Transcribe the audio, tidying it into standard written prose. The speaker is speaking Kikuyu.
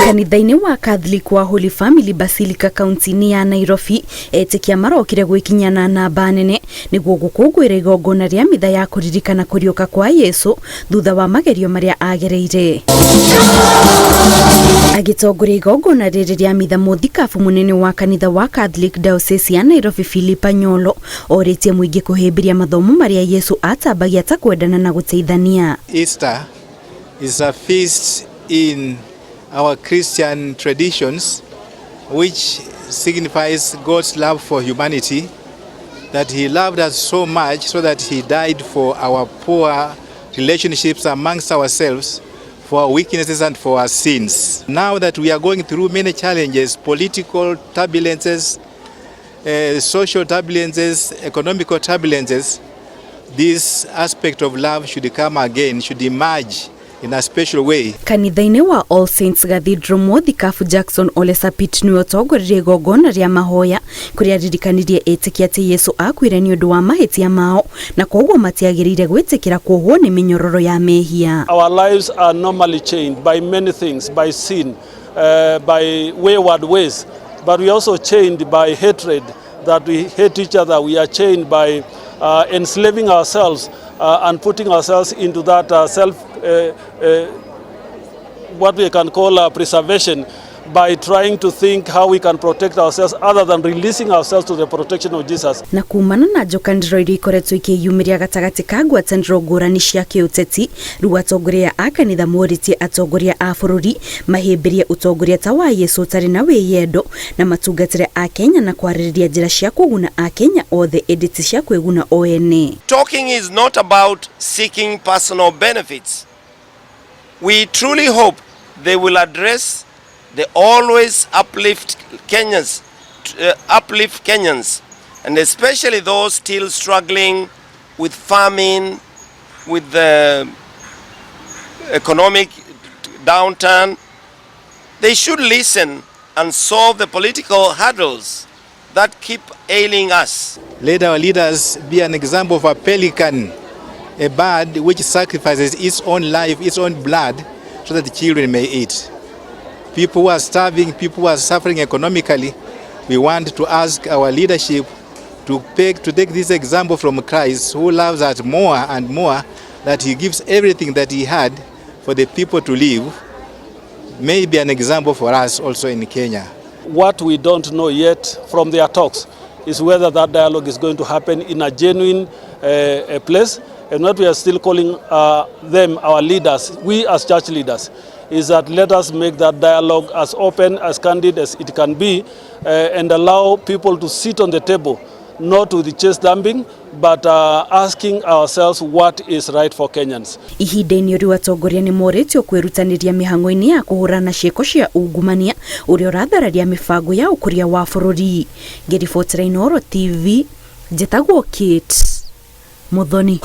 Kanitha-inĩ wa Catholic wa Holy Family Basilica kaunti-inĩ ya Nairobi, etĩkia marokire gwĩkinyia na namba nene nĩguo gũkũngũĩra igongona rĩa mitha ya kũririkana kũriũka kwa Yesu thutha wa magerio marĩa agereire. Agĩtongoria igongona rĩrĩ rĩa mitha, mũthikabu mũnene wa kanitha wa Catholic Diocese ya Nairobi Philip Anyolo orĩtie mũingĩ kũhĩmbĩria mathomo marĩa Yesu atambagia ta kwendana na gũteithania. Easter is a feast in our Christian traditions which signifies God's love for humanity, that he loved us so much so that he died for our poor relationships amongst ourselves, for our weaknesses and for our sins. Now that we are going through many challenges, political turbulences, social turbulences, economical turbulences, this aspect of love should come again, should emerge in a special way. Kanitha-inĩ wa All Saints Cathedral, mũthikabu Jackson Ole Sapit nĩwe ũtongoririe igongona rĩa mahoya kũrĩa aririkanirie etĩkia atĩ Yesu akuire nĩ ũndũ wa mahĩtia mao na koguo matiagĩrĩire gwĩtĩkĩra kuohwo nĩ mĩnyororo ya mehia. Our lives are normally chained by many things, by sin, by wayward ways, but we are also chained by hatred, that we hate each other. We are chained by enslaving ourselves and putting ourselves into that self, what we can call preservation, by trying to think how we can protect ourselves other than releasing ourselves to the protection of Jesus. Na kumana na njokanĩro iria ikoretwo ikĩyumĩria gatagatĩ ka ngwatanĩro ngũrani cia kĩũteti, rĩu atongoria a kanitha morĩtie atongoria a bũrũri mahĩmbĩrie ũtongoria ta wa Yesu ũtarĩ na wĩyendo na matungatĩre Akenya na kwarĩrĩria njĩra cia kũguna Akenya othe ĩndĩ ti cia kwĩguna o ene. Talking is not about seeking personal benefits. We truly hope they will address the always uplift Kenyans, and especially those still struggling with famine, with the economic downturn. They should listen and solve the political hurdles that keep ailing us. Let our leaders be an example of a pelican, a bird which sacrifices its own life, its own blood, so that the children may eat. People who are starving, people who are suffering economically, we want to ask our leadership to take this example from Christ, who loves us more and more, that he gives everything that he had for the people to live, may be an example for us also in Kenya. What we don't know yet from their talks is whether that dialogue is going to happen in a genuine place. And what we are still calling them, our leaders, we as church leaders, is that let us make that dialogue as open, as candid as it can be, and allow people to sit on the table, not with the chest thumping, but asking ourselves what is right for Kenyans. Ihinda-inĩ rĩu atongoria nĩ morĩtio kwĩrutanĩria mĩhang'o-inĩ ya kũhũrana ciĩko cia ungumania ũrĩa ũrathararia mĩbango ya ũkũria wa bũrũri. Ngĩribotera Inooro TV, njĩtagwo Kate Muthoni.